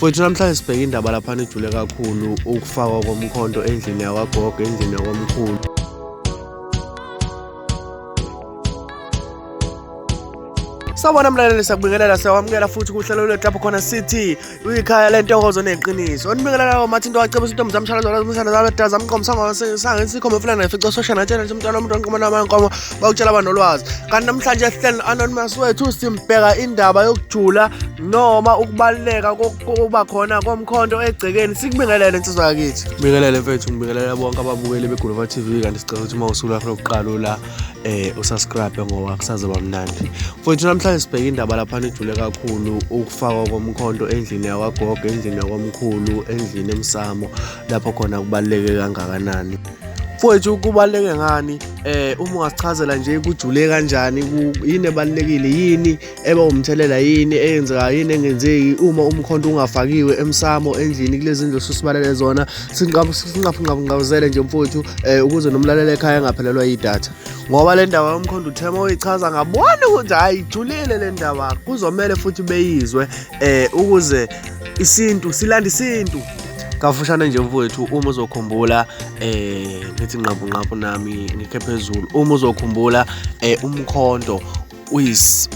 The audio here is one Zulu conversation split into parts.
Mfowethu namhlanje sibheke indaba laphana ejule kakhulu ukufakwa komkhonto endlini yakwagogo endlini yakwamkhulu. Sawubona mlaleli, siyakubingelela, siyawamukela futhi kuhlelo lwethu lapho khona sithi uyikhaya lentokozo neqiniso. Onibingelela uMathinto wacebisa intombi zamshala zona zomshana zabadala zamqomo sange sikhombe fulana nefico soshana tshela nje umntwana womuntu onqoma namankomo bakutshela abanolwazi. Kanti namhlanje sihleli anonymous wethu simbheka indaba yokujula noma ukubaluleka kokuba khona komkhonto egcekeni. Sikubingelele insizwa yakithi. Bingelele mfethu, ngibingelela bonke ababukeli beGuluva TV kanti sicela ukuthi uma usuku lwakho lokuqala ula usubscribe ngoba kusazoba mnandi. Mfowethu namhlanje sibheke indaba laphana ejule kakhulu ukufakwa komkhonto endlini yakwagogo, endlini yakwamkhulu, endlini emsamo lapho khona kubaluleke kangakanani. Mfowethu kubaluleke ngani uma ungasichazela nje kujule kanjani, yini ebalulekile, yini eba umthelela, yini eyenzekayo, yini engenzeki uma umkhonto ungafakiwe emsamo endlini kulezi ndlu osusibalele zona. Sinqaphu nje mfowethu ukuze nomlaleli ekhaya engaphelelwa yidatha. Ngoba le ndaba yomkhonto uthema uyichaza ngabona ukuthi hayi ijulile le ndaba, kuzomele futhi beyizwe ukuze isintu silande isintu. Kafushane nje mfowethu, uma uzokhumbula ngithi nqaphu nqaphu nami ngikhe phezulu, uma uzokhumbula umkhonto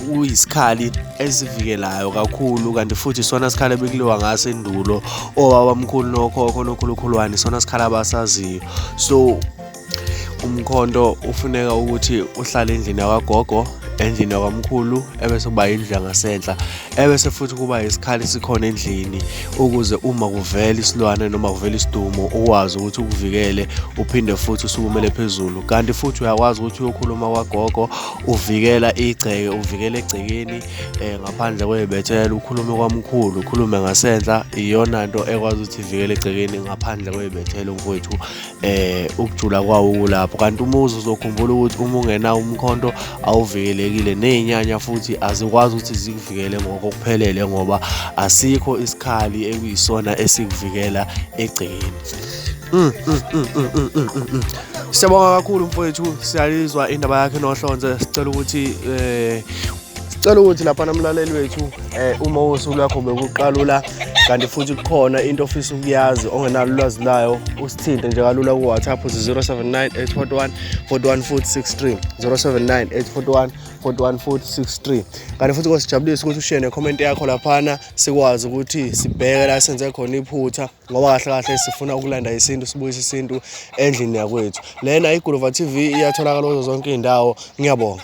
uyisikhali esivikelayo kakhulu, kanti futhi isona sikhali ebekuliwa ngaso endulo, obabamkhulu nokhokho nokhulukhulwane, isona sikhali abasaziyo. So umkhonto ufuneka ukuthi uhlale endlini yakwagogo, endlini yakwamkhulu, ebese kuba indlu yangasenhla, ebese futhi kuba isikhali sikhona endlini ukuze uma kuvela isilwane noma kuvela isidumo ukwazi ukuthi ukuvikele, uphinde futhi usukumele phezulu. Kanti futhi uyakwazi ukuthi uyokhuluma kwagogo uvikela igceke, uvikela egcekeni ngaphandle kwey'bethelo, ukhulume kwamkhulu, ukhulume ngasenhla. Iyona nto ekwazi ukuthi ivikele egcekeni ngaphandle kwey'bethelo mfowethu. Ukujula kwawo kulapho. Kanti umuzi uzokhumbula ukuthi uma ungenawo umkhonto awuvikelekile, ney'nyanya futhi azikwazi ukuthi zikuvikele ngokuphelele ngoba asikho isikhali ekuyisona esikuvikela egcekeni. Siyabonga kakhulu mfowethu, siyalizwa indaba yakhe nohlonze. Sicela ukuthi sicela ukuthi lapha namlaleli wethu uma usuku lwakho bekuqalula kanti futhi kukhona into ofisa ukuyazi ongenalo ulwazi lwayo, usithinte nje kalula ku-WhatsApp 079 841 41463, 079 841 41463. Kanti futhi kosijabulisa ukuthi ushiye necomment yakho laphana, sikwazi ukuthi sibheke la senze khona iphutha, ngoba kahle kahle sifuna ukulanda isintu, sibuyise isintu endlini yakwethu. Lena iGuluva TV iyatholakala kuzo zonke iy'ndawo. Ngiyabonga.